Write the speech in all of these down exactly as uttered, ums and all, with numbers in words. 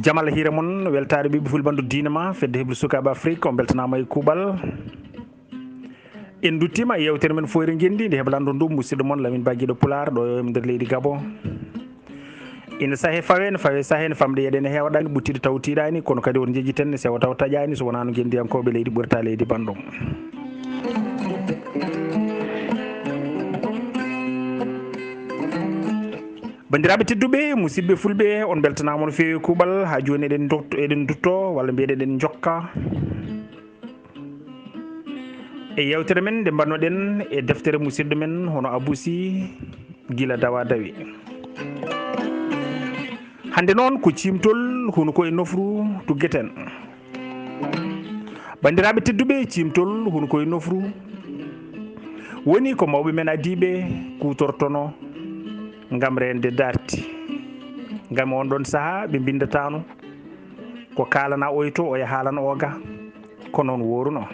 Jamal hiire mon, weltaare ɓiɓɓe fulɓe ɓandu diine ma, fedde heblu sukaaɓe Afrique, on beltanaama e kuuɓal. En nduttiima e yewtere men Fooyre Ngenndi, nde heblanɗo ndu musidɗo mon Lamin Ba Giɗo Pulaar, ɗo e nder leydi Gabon. Ina sahee fawee, ne fawee sahee, ne famɗi eɗen e heewɗaani, ɓuttiɗo taw tiiɗaani, kono kadi on njejjiten ne sewa taw taƴaani, so wonaa no ngenndiyankooɓe leydi ɓurta leydi banndum. Banndiraaɓe tedduɓe, musidɓe fulɓe, on mbeltanaama no feewi kuuɓal. Haa jooni eɗen ndotto, eɗen ndutto, walla mbiyen eɗen njokka e yewtere men nde mbaɗnoɗen e deftere musidɗo men hono Abou Sy gila dawa dawi. Hannde noon ko ciimtol hunuko e nofru tuggeten. Banndiraaɓe tedduɓe, ciimtol hunuko e nofru woni ko mawɓe men adiiɓe kuutortono ngam reende darti. Ngam on ɗon sahaa ɓe mbinndataano ko kaalana oy to, oya haalana o ga. Ko noon wooruno.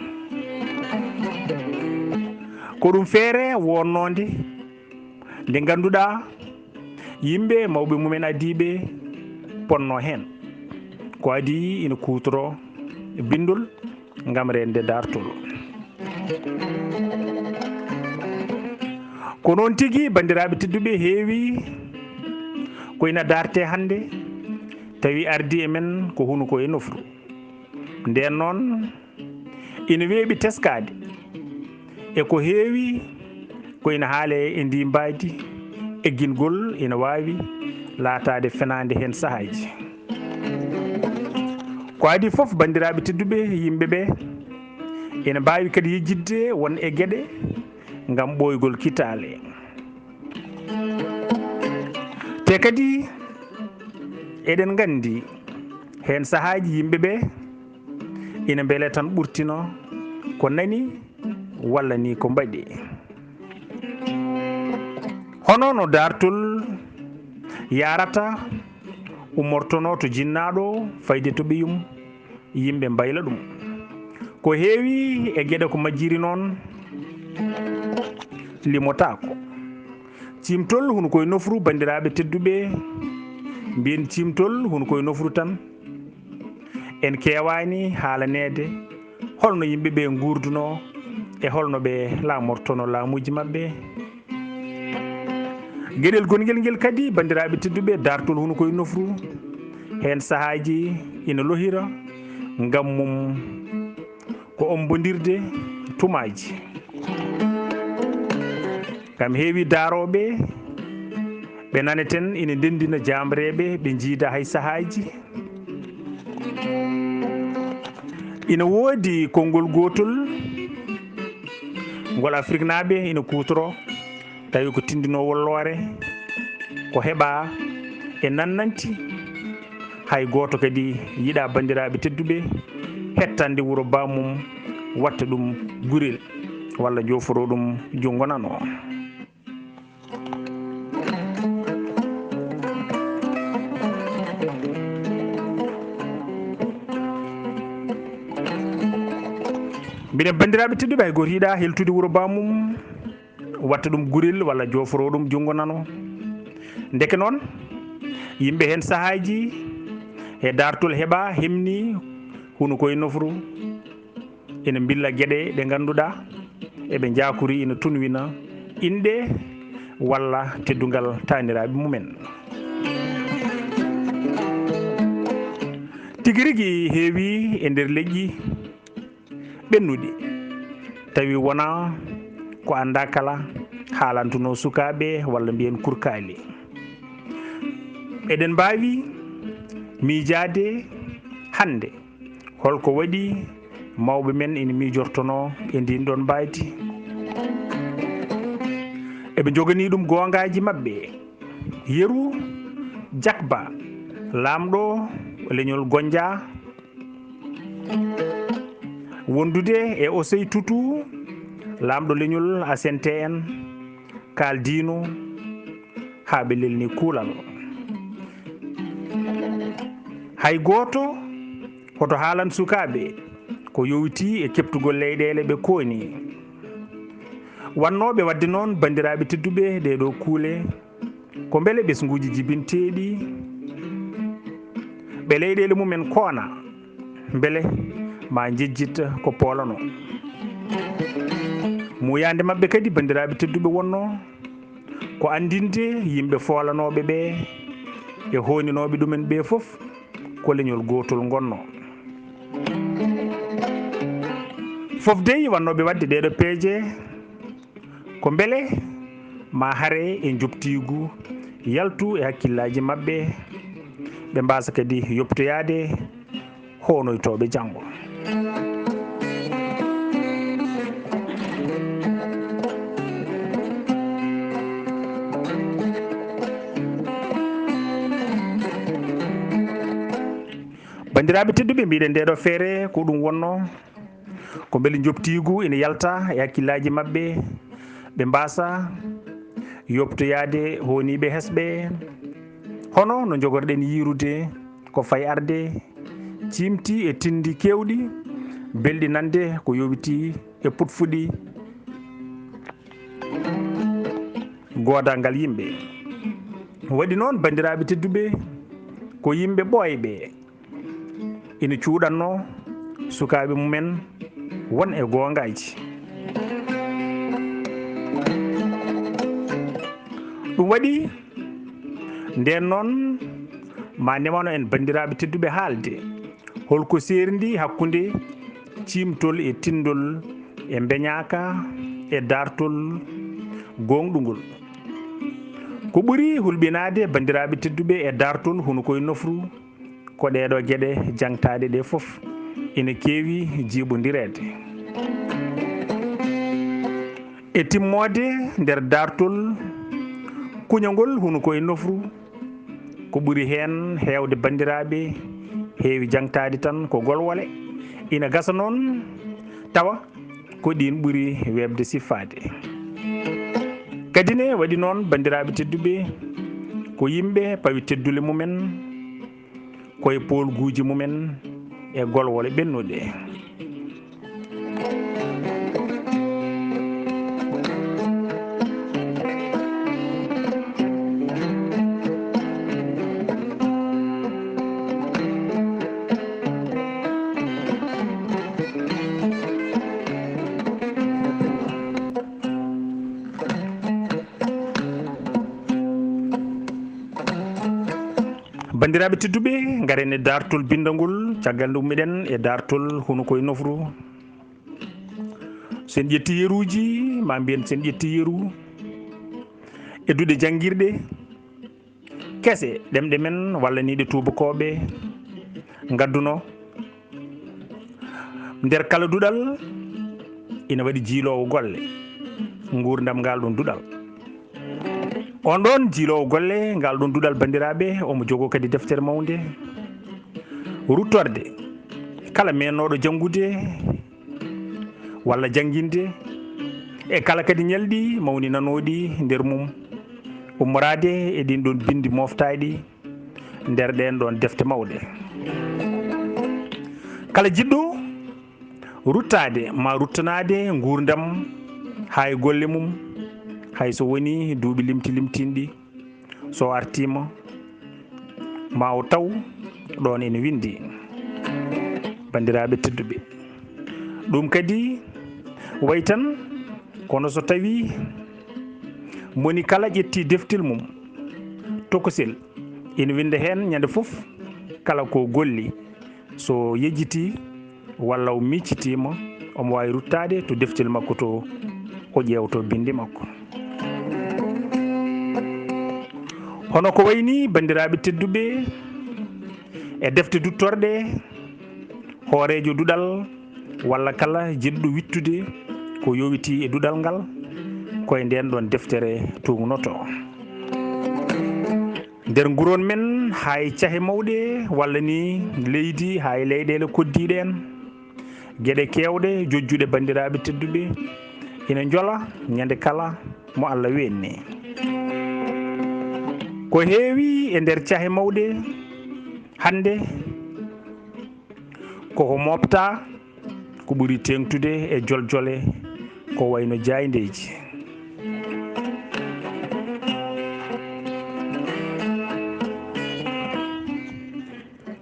Ko ɗum feere wonnoonde nde ngannduɗaa yimɓe mawɓe mumen adiiɓe ponno heen. Ko adii ina kuutoro binndol ngam reende daartol. Ko noon tigi, banndiraaɓe tedduɓe, heewi ko ina daarte hannde, tawi ardii e men ko hunuko e nofru. Ndeen noon, ina weeɓi teskaade e ko heewi ko ina haalee e ndii mbaadi, eggingol ina waawi laataade fenaande heen sahaaji. Ko adii fof, banndiraaɓe tedduɓe, yimɓe ɓe ina mbaawi kadi yejjitde won e geɗe ngam ɓooygol kitaale. Te kadi eɗen nganndi heen sahaaji yimɓe ɓe ina mbele tan ɓurtino ko nani walla ni ko mbaɗi. Hono no daartol yaarata ummortono to jinnaaɗo fayde to ɓiyum, yimɓe mbayla ɗum. Ko heewi e geɗe ko majjiri noon limotaako. Ciimtol hunuko e nofru, banndiraaɓe tedduɓe, mbiyen ciimtol hunuko e nofru tan. En keewaani haalaneede holno yimɓe ɓe nguurdunoo e holno ɓe laamortonoo laamuuji maɓɓe. Geɗel gongel ngel kadi, banndiraaɓe tedduɓe, daartol hunuko e nofru, heen sahaaji ina lohira ngam mum ko ommbondirde tumaaji. Ngam heewi daarooɓe ɓe naneten ina ndenndina jaamreeɓe ɓe njiida hay sahaaji. Ina woodi konngol gootol ngol Afriknaaɓe ina kuutoroo, tawi ko tinndinoowol loore, ko heɓaa e nannanti. Hay gooto kadi yiɗaa, banndiraaɓe tedduɓe, hettande wuro bammum, watta ɗum gurel walla jooforoo ɗum junngo nano. Mbiɗen, banndiraaɓe tedduɓe, hay gooto yiɗaa heltude wuro bammum, watta ɗum gurel walla jooforoo ɗum junngo nano. Ndeke noon, yimɓe heen sahaaji e daartol heɓaa, hemni, hunuko e nofru, ina mbilla geɗe ɗe ngannduɗaa eɓe njaakori ina tunwina inɗe walla teddungal taaniraaɓe mumen. Tigi rigi heewi e nder leƴƴi ɓennuɗi, tawi wonaa ko anndaa kala haalantunoo sukaaɓe walla mbiyen kurkaali. Eɗen mbaawi miijaade hannde holko waɗi mawɓe men ina miijortonoo e ndiin ɗoon mbaadi. Eɓe njoganii ɗum goongaaji maɓɓe. Yeru Jakba, laamɗo leñol Gonja, wondude e Osei Tutu, laamɗo leñol A S N T N, kaaldiino haa ɓe lelni kuulal. Hay gooto hoto haalan sukaaɓe ko yowitii e keɓtugol leyɗeele ɓe kooni. Wannooɓe waɗde noon, banndiraaɓe tedduɓe, ɗee ɗoo kuule ko mbele ɓesnguuji jibinteeɗi ɓe leyɗeele mumen koona, mbele ma njejjit ko poolanoo. Muuyaande maɓɓe kadi, banndiraaɓe tedduɓe, wonnoo ko anndinde yimɓe foolanooɓe ɓe e hooninooɓe ɗumen ɓe fof ko leñol gootol ngonnoo. Fof dey, wannooɓe waɗde ɗee ɗoo peeje ko mbele ma hare e njoɓtiigu yaltu e hakkillaaji maɓɓe, ɓe mbaasa kadi yoɓtoyaade hoonoytooɓe janngo. Banndiraaɓe tedduɓe, mbiɗen ndee ɗoo feere ko ɗum wonnoo, ko mbele njoɓtiigu ina yalta e hakkillaaji maɓɓe, ɓe mbaasa yoɓtoyaade hooniiɓe hesɓe, hono no njogorɗen yiyrude ko fayi arde, ciimti e tinndi keewɗi, belɗi nande ko yowitii e putfuɗi goodaangal yimɓe. Waɗi noon, banndiraaɓe tedduɓe, ko yimɓe ɓooyɓe ina cuuɗatnoo sukaaɓe mumen won e goongaaji. Ɗum waɗi, ndeen noon, ma newano en, banndiraaɓe tedduɓe, haalde hol ko seerndi hakkunde ciimtol e tinndol e mbeñaaka e daartol goongɗungol. Ko ɓuri hulɓinaade, banndiraaɓe tedduɓe, e daartol hunuko e nofru, ko ɗee ɗoo geɗe jaŋtaaɗe ɗee fof ina keewi jiiɓondireede. E timmoode nder daartol kuñangol hunuko e nofru, ko ɓuri heen heewde, banndiraaɓe, heewi jaŋtaade tan ko golwole. Ina gasa noon tawa ko ɗiin ɓuri weeɓde siffaade. Kadi ne waɗi noon, banndiraaɓe tedduɓe, ko yimɓe pawi teddule mumen ko e poolguuji mumen e golwole ɓennuɗe. Banndiraaɓe tedduɓe, ngaren e daartol binndagol, caggal nde ummiɗen e daartol hunuko e nofru. So en ƴetti yeruuji, ma mbiyen so en ƴetti yeru e duɗe janngirɗe kese, ɗemɗe men walla ni ɗe tuubakooɓe ngaddunoo, nder kala duɗal ina waɗi jiiloowo golle nguurndam ngal ɗon duɗal. On ɗon jiiloowo golle ngal ɗon duɗal, banndiraaɓe, omo jogoo kadi deftere mawnde ruttorde kala meennooɗo janngude walla jannginde, e kala kadi ñalɗi mawninanooɗi nder mum, ummoraade e ɗin ɗon binndi mooftaaɗi nder ɗeen ɗon defte mawɗe. Kala jiɗɗo ruttaade ma ruttanaade nguurndam haa e golle mum, hay so wonii duuɓi limti limtinɗi, so artiima ma o taw ɗoon ene winndi. Banndiraaɓe tedduɓe, ɗum kadi wayi tan kono so tawii moni kala ƴetti deftel mum, tokosel, ina winnda heen ñande fof kala ko golli. So yejjitii walla o miccitiima, omo waawi ruttaade to deftel makko to, o ƴeewto binndi makko. Hono ko wayi ni, banndiraaɓe tedduɓe, e defte duttorɗe, hooreejo duɗal walla kala jiɗɗo wittude ko yowitii e duɗal ngal, ko e ndeen ɗon deftere tuugnotoo. Nder nguuron men, haa e cahe mawɗe walla ni leydi, haa e leyɗeele koddiiɗe en, geɗe keewɗe jojjuɗe, banndiraaɓe tedduɓe, ina njola ñande kala mo Allah weenni. Ko heewi e nder cahe mawɗe hannde, ko ko mooɓta, ko ɓuri teeŋtude e joljole ko wayno jaayndeeji.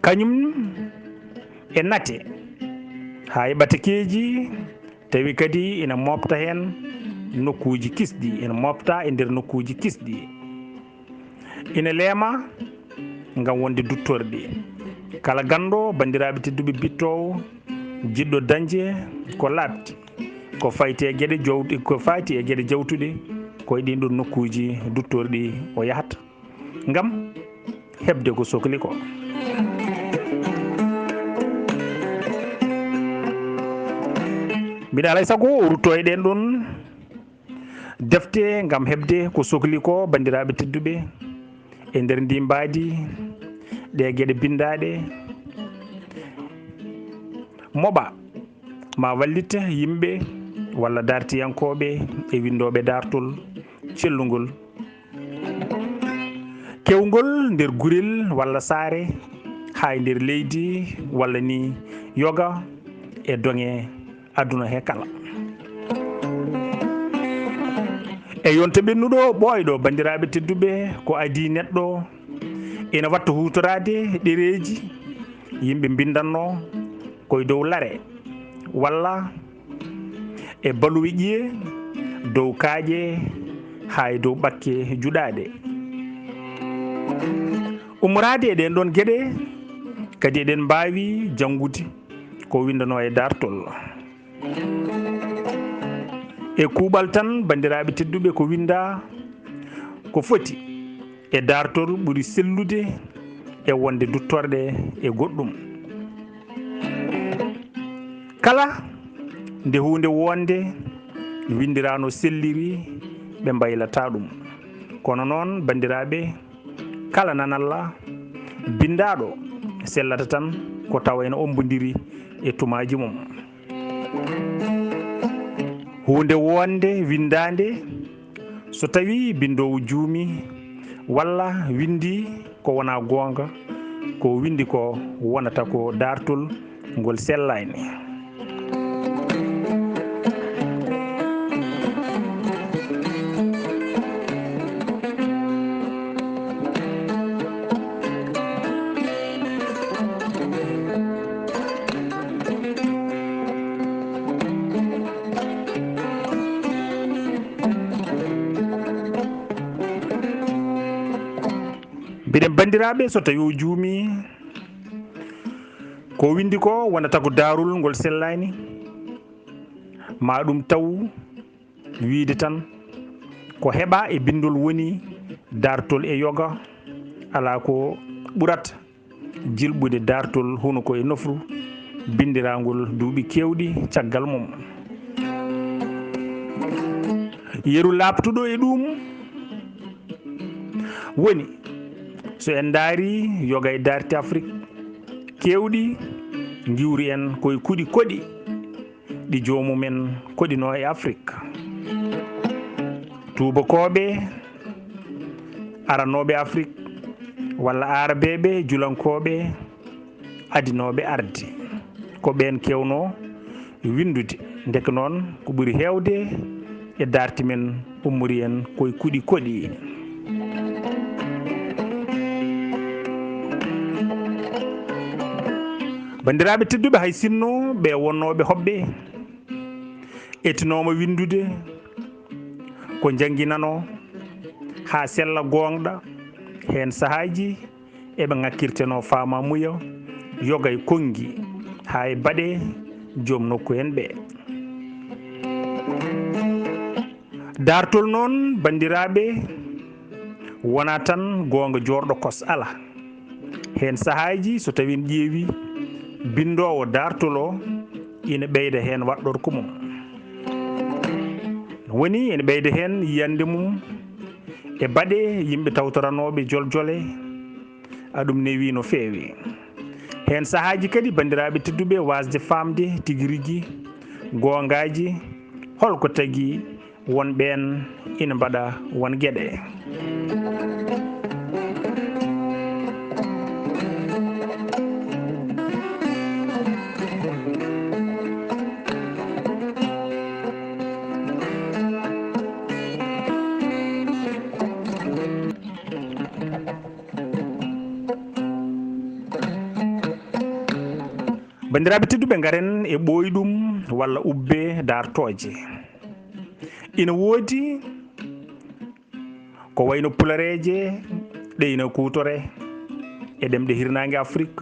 Kañum e nate, haa e ɓatakeeji, tawi kadi ina mooɓta heen nokkuuji kisɗi, ina mooɓta e nder nokkuuji kisɗi. Ina leema ngam wonde duttorɗi. Kala ganndo, banndiraaɓe tedduɓe, bittoowo, jiɗɗo dañde ko laaɓti, ko fayti e geɗe jawtu-, ko fayti e geɗe jawtuɗe, ko e ɗiin ɗoon nokkuuji duttorɗi o yahata ngam heɓde ko sokli ko. Mbiɗa alay sago o rutto e ɗeen ɗoon defte ngam heɓde ko sokli ko, banndiraaɓe tedduɓe, e nder ndii mbaadi, ɗee geɗe binndaaɗe moɓa ma wallit yimɓe walla daartiyankooɓe e winndooɓe daartol cellungol, keewngol nder gurel walla saare, haa e nder leydi walla ni yoga e doŋe aduna he kala. E yonta ɓennuɗo ɓooyɗo, banndiraaɓe tedduɓe, ko adii neɗɗo ina watta huutoraade ɗereeji yimɓe mbinndanno ko e dow lare walla e baluwe ƴiye, dow kaaƴe, haa e dow ɓakke juɗaaɗe. Ummoraade e ɗeen ɗoon geɗe, kadi eɗen mbaawi janngude ko winndanoo e daartol. E kuuɓal tan, banndiraaɓe tedduɓe, ko winndaa ko foti e daartol ɓuri sellude e wonde duttorɗe e goɗɗum. Kala nde huunde woonde winndiraano selliri, ɓe mbaylataa ɗum. Kono noon, banndiraaɓe, kala nanalla binndaaɗo sellata tan ko tawa ena ommbondiri e tumaaji mum. Huunde woonde winndaande, so tawii binndoowo juumii walla winndii ko wonaa goonga, ko o winndi ko wonata ko daartol ngol sellaani. Mbiɗen banndiraaɓe, so tawii o juumii, ko o winndi ko wonata ko daarol ngol sellaani, ma ɗum taw wiyde tan ko heɓaa e binndol woni daartol e yoga, alaa ko ɓurata jilɓude daartol hunuko e nofru binndiraangol duuɓi keewɗi caggal mum. Yeru laaɓtuɗo e ɗum woni, so en ndaarii yoga e daarti Afrik keewɗi, ngiwri en ko e kuɗi koɗi ɗi joomum en koɗinoo e Afrik. Tuubakooɓe aranooɓe Afrik walla aarabeeɓe julankooɓe adinooɓe arde, ko ɓeen keewnoo winndude. Ndeke noon, ko ɓuri heewde e daarti men ummori en ko e kuɗi koɗi. Banndiraaɓe tedduɓe, hay sinno ɓe wonnooɓe hoɓɓe etinooma winndude ko njannginanoo haa sella goongɗa, heen sahaaji eɓe ŋakkirtenoo faamaamuya yoga e konngi haa e baɗe joom nokku en ɓe. Daartol noon, banndiraaɓe, wonaa tan goonga joorɗo kos, alaa. Heen sahaaji, so tawii en ƴeewi binndoowo daartol o, ina ɓeyda heen waɗɗorko mum. Woni ene ɓeyda heen yiyannde mum e baɗe yimɓe tawtoranooɓe joljole, a ɗum newii no feewi. Heen sahaaji kadi, banndiraaɓe tedduɓe, waasde faamde tigi rigi goongaaji, holko tagi won ɓeen ina mbaɗa won geɗe. Banndiraaɓe tedduɓe, ngaren e ɓooyɗum walla ubbe daartooje. Ina woodi ko wayno pulareeje ɗe ina kuutore e ɗemɗe hirnaange Afrik,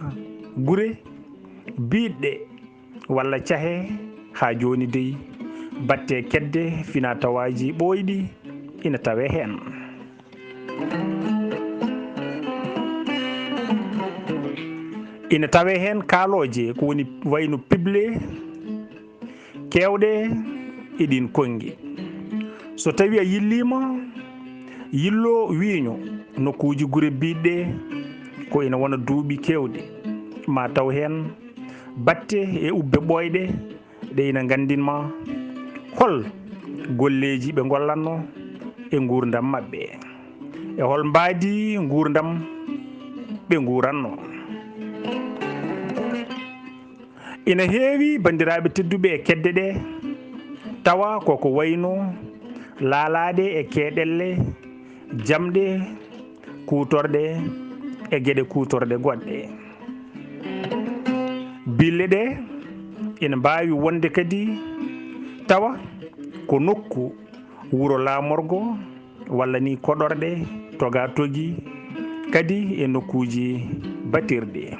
gure, biiɗɗe walla cahe, haa jooni dey, batte kedde fina tawaaji ɓooyɗi ina tawee heen. Ina tawee heen kaalooje ko woni wayno piɓle keewɗe e ɗiin konngi. So tawii a yilliima, yillo wiiño nokkuuji gure biiɗɗe ko ina wona duuɓi keewɗi, ma taw heen batte e ubbe ɓooyɗe ɗe ina nganndin ma hol golleeji ɓe ngollatno e nguurndam maɓɓe, e hol mbaadi nguurndam ɓe nguuratno. Ina heewi, banndiraaɓe tedduɓe, e kedde ɗe, tawa koko wayno laalaaɗe e keeɗelle, jamɗe, kuutorɗe e geɗe kuutorɗe goɗɗe. Bille ɗe ina mbaawi wonde kadi tawa ko nokku wuro laamorgo walla ni koɗorɗe toga togi kadi e nokkuuji batirɗi.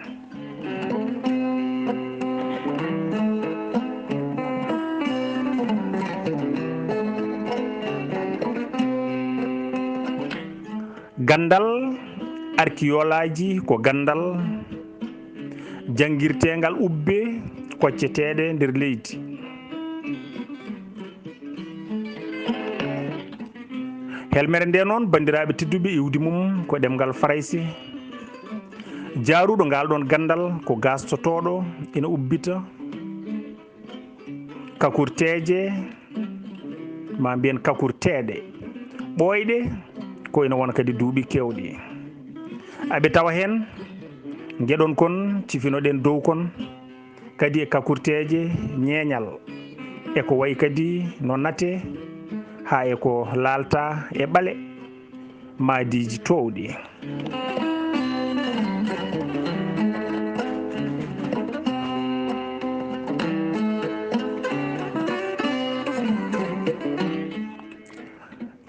Ganndal arkiyolaaji ko ganndal janngirteengal ubbe kocceteeɗe nder leydi. Helmere nde noon, banndiraaɓe tedduɓe, iwdi mum ko ɗemngal Farayse. Jaaruɗo ngal ɗoon ganndal ko gaastotooɗo ina ubbita kakurteeje, ma mbiyen kakurteeɗe ɓooyɗe, ko ina wona kadi duuɓi keewɗi. Aɓe tawa heen ngeɗon kon cifinoɗen dow kon, kadi e kakurteeje ñeeñal, e ko wayi kadi no nate, haa e ko laalta e ɓale, maadiiji toowɗi.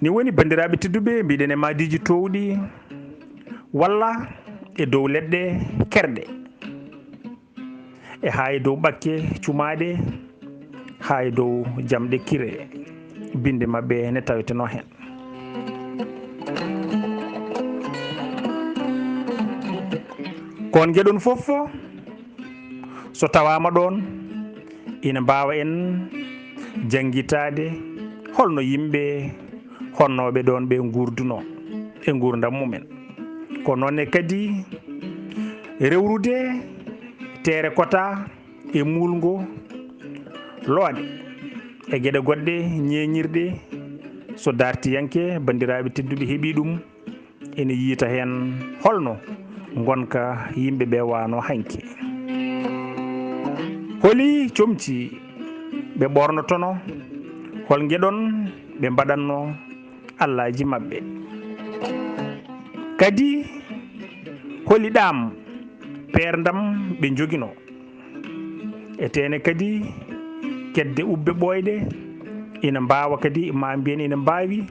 Ni woni, banndiraaɓe tedduɓe, mbiɗen e maadiiji toowɗi, walla e dow leɗɗe kerɗe, e haa e dow ɓakke cumaaɗe, haa e dow jamɗe kire, binnde maɓɓe ne tawetenoo heen. Ko on ngeɗon fof, so tawaama ɗoon, ina mbaawa en janngitaade holno yimɓe honnooɓe ɗoon ɓe nguurduno e nguurndam mumen. Ko noon ne kadi rewrude teere kota e muulngo looɗe e geɗe goɗɗe ñeeñirɗe, so dartiyanke banndiraaɓe tedduɓe heɓii ɗum, ene yiyta heen holno ngonka yimɓe ɓe wano hanki. Holi comci ɓe ɓornotono, hol ngeɗon ɓe mbaɗanno allaaji maɓɓe? Kadi, holi ɗaam peerndam ɓe njogino? E teene kadi, kedde ubbe ɓooyɗe ina mbaawa kadi, ma mbiyen ina mbaawi,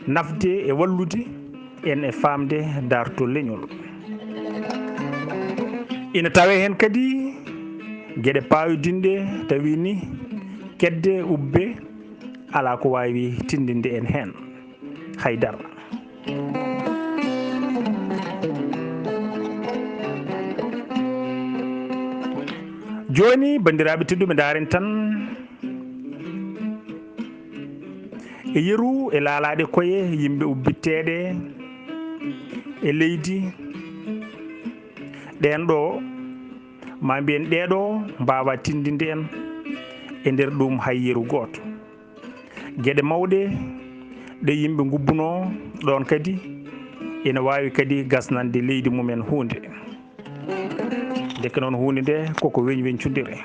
nafde e wallude en e faamde daartol leñol. Ina tawee heen kadi geɗe paayodinɗe, tawi ni kedde ubbe alaa ko waawi tinndinde en heen hay dara. Jooni, banndiraaɓe tedduɓe, ndaaren tan e yeru e laalaaɗe koye yimɓe ubbitteeɗe e leydi. Ɗeen ɗo, ma mbiyen ɗee ɗo, mbaawa tinndinde en e nder ɗum hay yeru gooto. Geɗe mawɗe ɗe yimɓe ngubbunoo ɗoon kadi ina waawi kadi gasnande leydi mumen huunde. Ndeke noon, huunde nde koko weñweñcundire.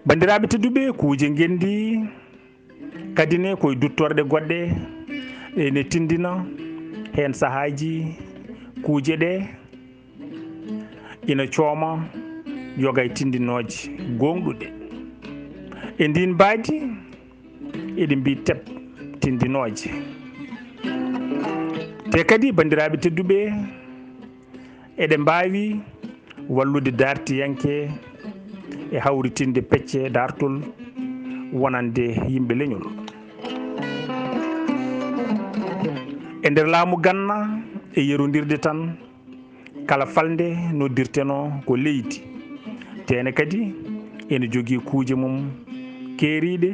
Banndiraaɓe tedduɓe, kuuje ngenndi Kadi ne, ko e duttorɗe goɗɗe, ene tindina heen sahaaji kuuje ɗe ina cooma yoga e tindinooje gooŋɗuɗe. E ndiin mbaadi, eɗe mbiy tep tindinooje. Te kadi, banndiraaɓe tedduɓe, eɗe mbaawi wallude daartiyanke e hawritinde pecce daartol wonande yimɓe leñol. E nder laamu ganna, e yerondirde tan, kala falnde noddirtenoo ko leydi. Te ne kadi, ene jogii kuuje mum keeriiɗe,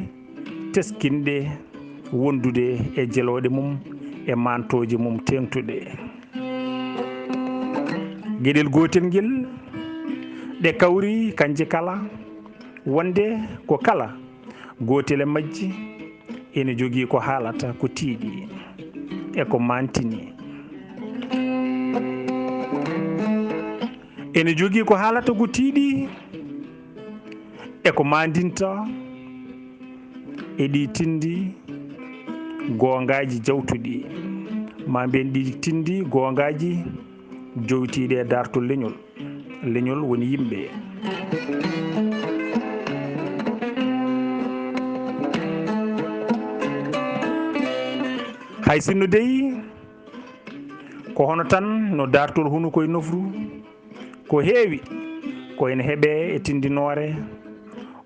teskinɗe, wondude e jelooɗe mum e maantooje mum teeŋtuɗe. Geɗel gootel ngel, ɗe kawri kanje kala, wonde ko kala gootel e majji ene jogii ko haalata ko tiiɗi e ko maantini. Ene jogii ko haalata ko tiiɗi e ko maandinta e ɗi tindi goongaaji jawtuɗi, maa mbiyen ɗi tindi goongaaji jowtiiɗi e daartol leñol. Leñol woni yimɓe. Hay sinno dey ko hono tan no daartol hunuko e nofru, ko heewi ko ene heɓee e tindinoore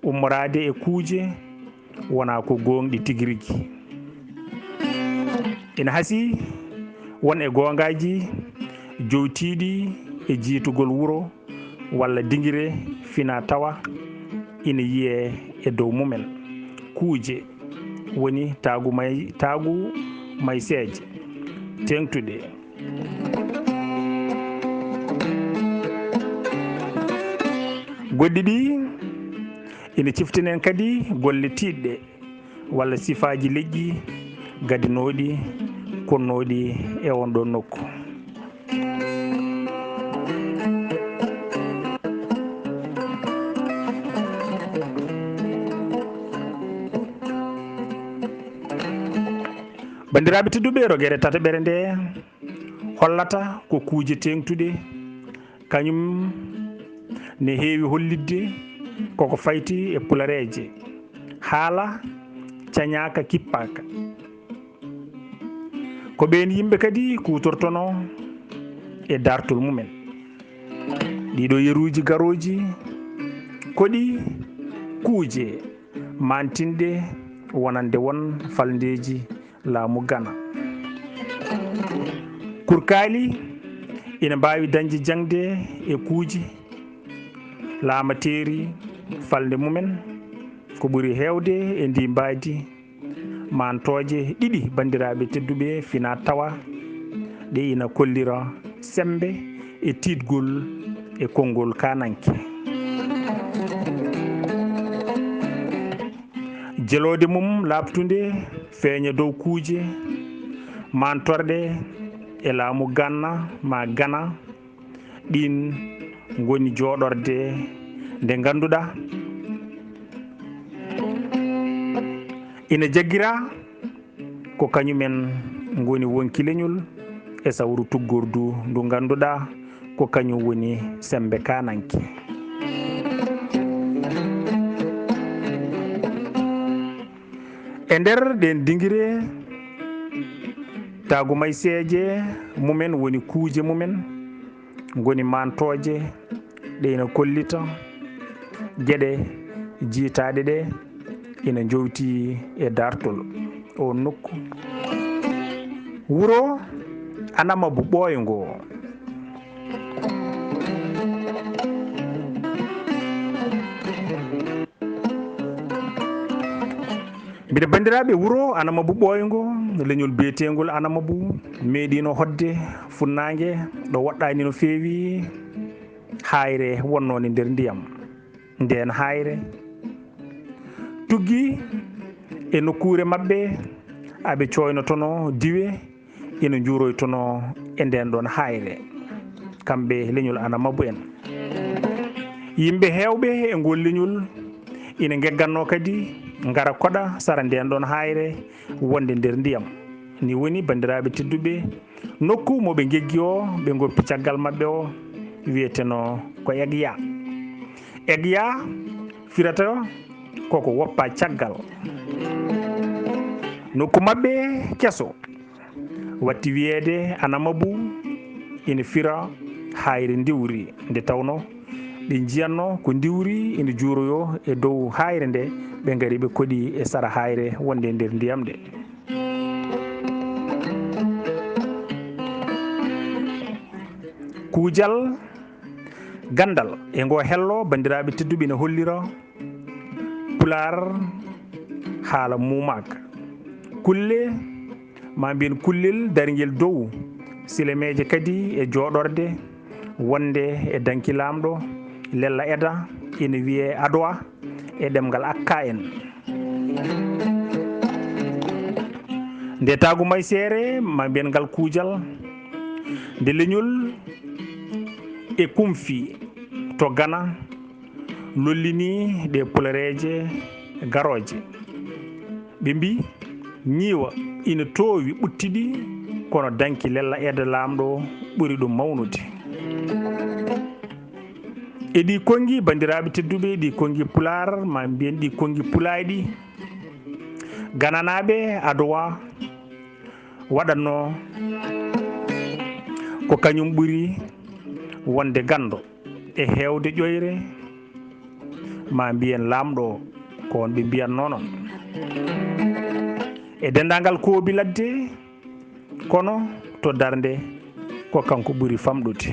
ummoraade e kuuje wonaa ko gooŋɗi tigi rigi. Ina hasii won e goongaaji jowtiiɗi e jiytugol wuro walla dingire fina tawa ina yiyee e dow mumen kuuje woni taagu may-, taagu mayseeje teeŋtuɗe. Goɗɗi ɗi ina ciftinen kadi golle tiiɗɗe walla sifaaji leƴƴi gadinooɗi, konnooɗi e oon ɗoon nokku. Banndiraaɓe tedduɓe, rogere tataɓere nde hollata ko kuuje teeŋtuɗe, kañum ne heewi hollitde koko fayti e pulareeje, haala cañaaka kippaaka. Ko ɓeen yimɓe kadi kuutortonoo e daartol mumen. Ɗiɗo yeruuji garooji ko ɗi kuuje maantinɗe wonande won falndeeji laamu Gana. Kurkaali ina mbaawi dañde jaŋde e kuuje laamateeri falnde mumen, ko ɓuri heewde e ndi mbaadi maantooje ɗiɗi, banndiraaɓe tedduɓe, fina tawa ɗe ina kollira semmbe e tiiɗgol e konngol kaananke. Jeloode mum laaɓtunde feeña dow kuuje maantorɗe e laamu Ganna maa Gana, ɗiin ngoni jooɗorde nde ngannduɗaa ina jaggira ko kañumen ngoni wonki leñol e sawru tuggordu ndu ngannduɗaa ko kañum woni semmbe kaananke. E nder ɗeen dingire, taagumayseeje mumen woni kuuje mumen ngoni maantooje ɗe ina kollita geɗe jiytaaɗe ɗe ina njowti e daartol oon nokku. Wuro Anamabu ɓooyngo. Mbiɗa banndiraaɓe, wuro Anamabu ɓooyngo, leñol biyeteengol Anamabu, meeɗiino hoɗde funnaange ɗo woɗɗaani no feewi, haayre wonnoonde nder ndiyam. Ndeen haayre tuggi e nokkuure maɓɓe, aɓe cooynotonoo diwe, ina njuuroytonoo e ndeen ɗoon haayre, kamɓe leñol Anamabu en. Yimɓe heewɓe e ngool leñol ina ngeggannoo kadi ngara koɗa sara nden ɗon haayre wonde nder ndiyam. Ni woni, banndiraaɓe tedduɓe, nokku mo ɓe ngeggi o, ɓe ngoppi caggal maɓɓe o, wiyeteno ko Egya. Egya firata koko woppa caggal. Nokku maɓɓe keso watti wiyeede Anamabu, ina fira haayre ndiwri. Nde tawno ɓe njiyanno ko ndiwri ina juuroyo e dow haayre nde, ɓe ngari ɓe koɗi e sara haayre wonde e nder ndiyam nde. Kuujal ganndal e ngo hello, banndiraaɓe tedduɓe, ina hollira Pulaar haala muumaaka. Kulle, ma mbiyen kullel daringel dow silemeeje kadi e jooɗorde wonde e danki laamɗo Lella Eda, ina wiyee Adowa e ɗemngal Akka en. Nde taagu mayseere, ma mbiyen ngal kuujal, nde leñol e kumfi to Gana lollini ɗe pulareeje garooje. Ɓe mbi, ñiiwa ina toowi ɓuttiɗi, kono danki Lella Eda laamɗo ɓuri ɗum mawnude. E ɗi konngi, banndiraaɓe tedduɓe, ɗi konngi Pulaar, ma mbiyen ɗi konngi Pulaayɗi, Gananaaɓe Adowa waɗatno ko kañum ɓuri wonde ganndo e heewde ƴoyre, ma mbiyen laamɗo o, ko on ɓe mbiyatno noon. E denndaangal koobi ladde, kono to darnde ko kanko ɓuri famɗude.